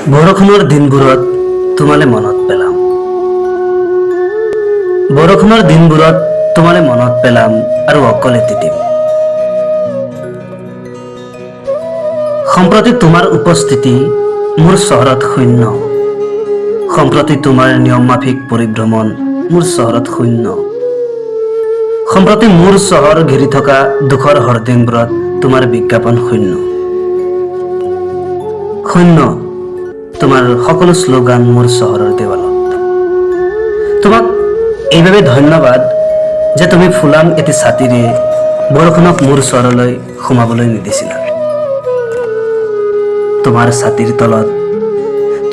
বৰষুণৰ দিনবোৰত তোমালে মনত পেলাম, বৰষুণৰ দিনবোৰত তোমালে মনত পেলাম আৰু অকলে তিতিম। সম্প্ৰতি তোমাৰ উপস্থিতি মোৰ চহৰত শূন্য। সম্প্ৰতি তোমাৰ নিয়মমাফিক পৰিভ্ৰমণ মোৰ চহৰত শূন্য। সম্প্ৰতি মোৰ চহৰ ঘেৰি থকা দুখৰ হৰ্ডিংবোৰত তোমাৰ বিজ্ঞাপন শূন্য। শূন্য তোমাৰ সকলো শ্লোগান মোৰ চহৰৰ দেৱালত। তোমাক এইবাবে ধন্যবাদ যে তুমি ফুলাম এটি ছাতিৰে বৰষুণক মোৰ চহৰলৈ সোমাবলৈ নিদিছিলা।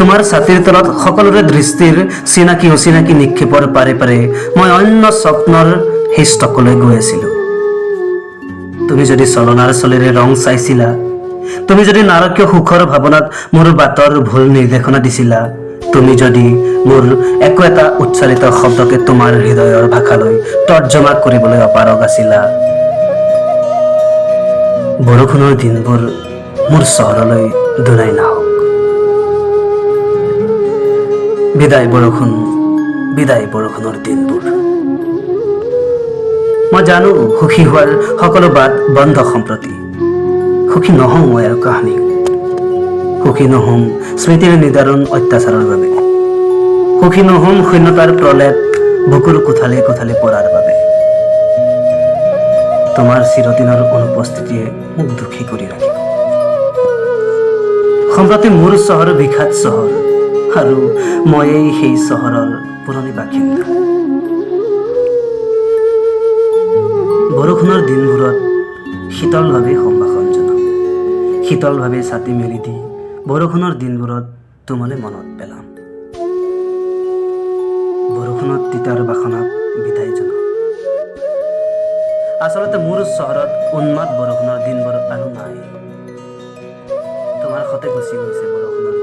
তোমাৰ ছাতিৰ তলত সকলোৰে দৃষ্টিৰ চিনাকি অচিনাকি নিক্ষেপৰ পাৰে পাৰে মই অন্য স্বপ্নৰ সেই ষ্টকলৈ গৈ আছিলো। তুমি যদি চলনাৰ চলেৰে ৰং চাইছিলা, তুমি যদি নাৰকীয় সুখৰ ভাৱনাত মোৰ বাটৰ ভুল নিৰ্দেশনা দিছিলা, তুমি যদি মোৰ একো এটা উচ্চাৰিত শব্দকে তোমাৰ হৃদয়ৰ ভাষালৈ তৰ্জমা কৰিবলৈ অপাৰগ আছিলা, বৰষুণৰ দিনবোৰ মোৰ চহৰলৈ দুনাই নাহক। বিদায় বৰষুণ, বিদায় বৰষুণৰ দিনবোৰ। মই জানো, সুখী হোৱাৰ সকলো বাট বন্ধ সম্প্ৰতি। সুখী নহওঁ মই আৰু কাহানিও। সুখী নহ'ম স্মৃতিৰ নিদাৰুণ অত্যাচাৰৰ বাবে। সুখী নহ'ম শূন্যতাৰ প্ৰলেপ বুকুৰ কোঠালে কোঠালে পৰাৰ বাবে। তোমাৰ চিৰদিনৰ অনুপস্থিতিয়ে মোক দুখী কৰি ৰাখিব। সম্প্ৰতি মোৰ চহৰ বিষাদ চহৰ আৰু ময়েই সেই চহৰৰ পুৰণি বাসিন্দা। বৰষুণৰ দিনবোৰত শীতলভাৱে সম্ভাষণ জনাম। শীতলভাৱে ছাতি মেলি দি বৰষুণৰ দিনবোৰত তোমালৈ মনত পেলাম। বৰষুণত তিতাৰ বাসনাক বিদায় জনাম। আচলতে মোৰ চহৰত উন্মাদ বৰষুণৰ দিনবোৰ আৰু নাই। তোমাৰ সতে গুচি গৈছে বৰষুণৰ